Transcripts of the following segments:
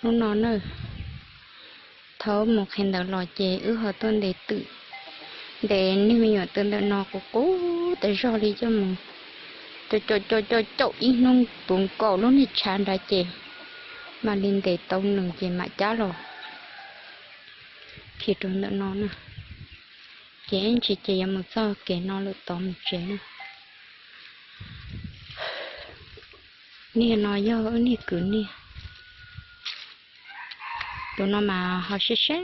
Lub no na, thaum mus qhia ntawd los ces wb ho tuaj ntes twm, ntes niag me nyuam twm ntawm no qub qub tas zog li coj mus, caum caum caum caum ib hnub puv nkaus lub niag tshav nrad ces mam li ntes tau nws ces mam cab los khi rau ntawm no na. Ces ib ntsis ces yuav mus txog kev no lawm tod mus tsev na. Niag no yog wb niag kwv niag. Tus no mas ho seeb seeb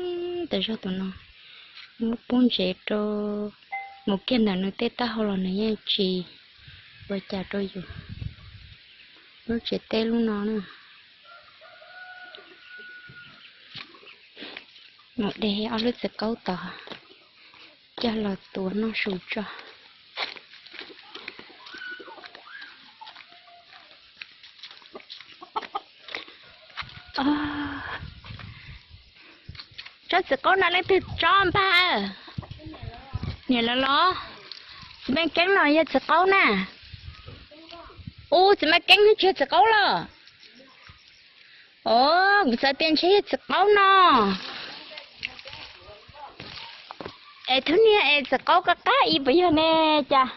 tas zog tus no. Muab pub ntsev rau, mus kiag ntawm nws tej taub hau los nws yeej tsis ua cas rau yus. Lub tsev teb lub no na. Mus de ob lub txiv qaub tod coj los tuav noj su tso. Tsob txiv qaub no leej twg tsob npag? Niam lawv los? Txiv Maj Keeb no yog txiv qaub na. Ub, Txiv Maj Keeb tsis yog txiv qaub los? Os, kuv xav tias ntshe yog txiv qaub no. Es thub niag es txiv qaub qab qab ib puas yog ne? Cas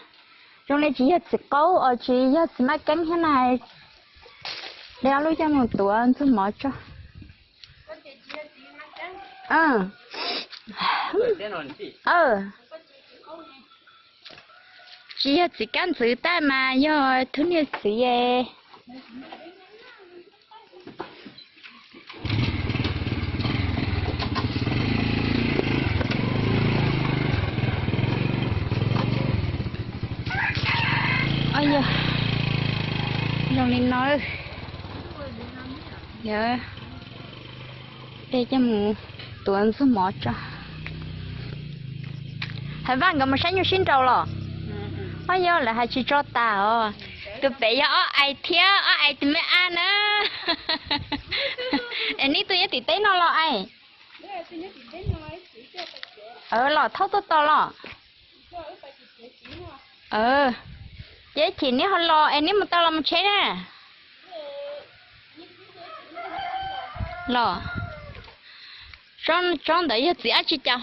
zoo li tsis yog txiv qaub os, tsis yog Txiv Maj Keeb thiab na. De ob lub coj mus tuav ntxuag mov tso. Tsis yog txiv kab ntxwv tag mas yog thub niag txiv. Yog, zoo li no. Yog, peb coj mus tuav ntxuag mov tso. Hais Vaj nkawd mus saib nyuj sib nraus los? Ob, yog lawv hais tsis tso tas os. Tus pem yog ob ais thiab ob ais tus me ab na. Es neb tus nyob tim teb no los es? Los thauj tuaj tos los? Ces chim neb ho los es neb mus tau los mus tsheb na. Los, tsob ntawd yog txiv dab tsi cas